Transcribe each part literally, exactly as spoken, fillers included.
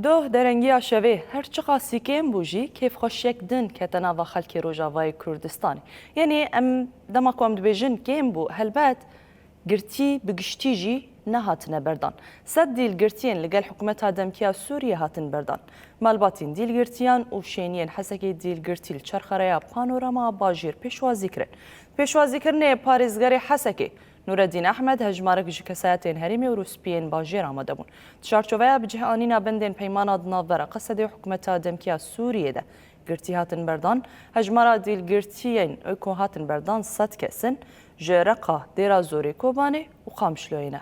Doh derengiya şevê her çiqasî kêm bû jî, kêfxweşiyek din kete nava xelkê Rojavayê Kurdistanê. Yanî em dema ku em dibêjin kêm bû, helbet girtî bi giştî jî nehatine berdan. Sed dîl girtiyên li gel hikûmeta demkî ya Sûriyê hatin berdan. Malbatên dîl girtiyan û şêniyên Hesekê dîl girtî li çerxereya Panorama Bajêr pêşwazî kirin. Pêşwazîkirinê parêzgerê Hesekê Nûreddîn Ehmed hejmarek ji kesayetên herêmê û rûspiyên bajêr amade bûn. Di çarçoveya bi cih anîna bendên peymana di navbera Qesedê û hikûmeta demkî ya Sûriyê de girtî hatin berdan, hejmara dîlgirtiyên ku hatin berdan sed kes in, ji Reqa, Dêra Zorê, Kobanê û Qamişloyê ne.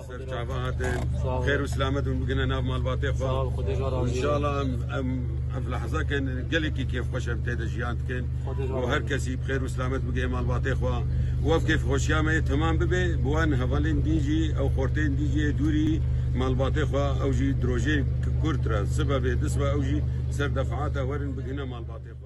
Ser çavan hatin. Sağ ol. Xêr û selamet hûn bigihine nav malbatê xwe. Sağ ol, Xwedê ji we razî be. Înşallah em, em ev lehzeke gelekî kêfxweş em tê de jiyan dikin. Xwedê ji we razî be. Û her kesî bi xêr û selamet bigihê malbatê xwe. Û ev kêfxweşiya me yê temam bibe, bi wan hevalên din jî, ew xortên din jî yê dûrî malbatê xwe, ew jî di rojê kurt re, sibe bê, di sibe ew jî ser defata werin bigihine malbatê xwe.